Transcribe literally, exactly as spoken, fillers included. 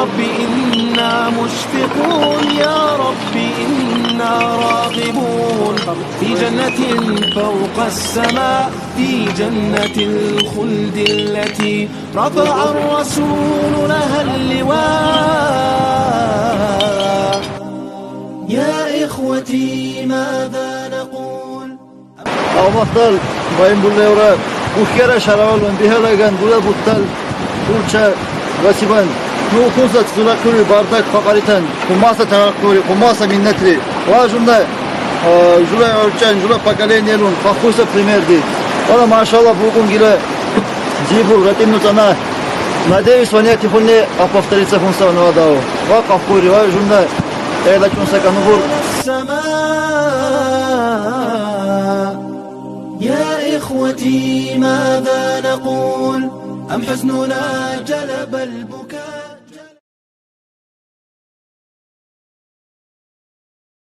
رب إنا مشفقون، يا رب إنا راغبون، في جنة فوق السماء، في جنة الخلد التي رفع الرسول لها اللواء. يا إخوتي، ماذا نقول؟ Aw muhtal, bayım, bulla evra, bu kere şaravalon, bihelegen, bulla buttal, burça, vasiban. Nu kunsa tuzula kuri bardak fakaritan, kumasa tarak kuri, kumasa minnetri. Va junda, e, jura orçan, jura pokolenielun, fakusa primer di. Ola maşallah, bu kun gile, zibur, ratimnu tana. Надеюсь, ваня тихоне, а повторится фунса ванва дау. Ва кафкури, ва жунда, эла чунса канубур. السماء. يا إخوتي، ماذا نقول؟ أم حزننا جلب البكاء؟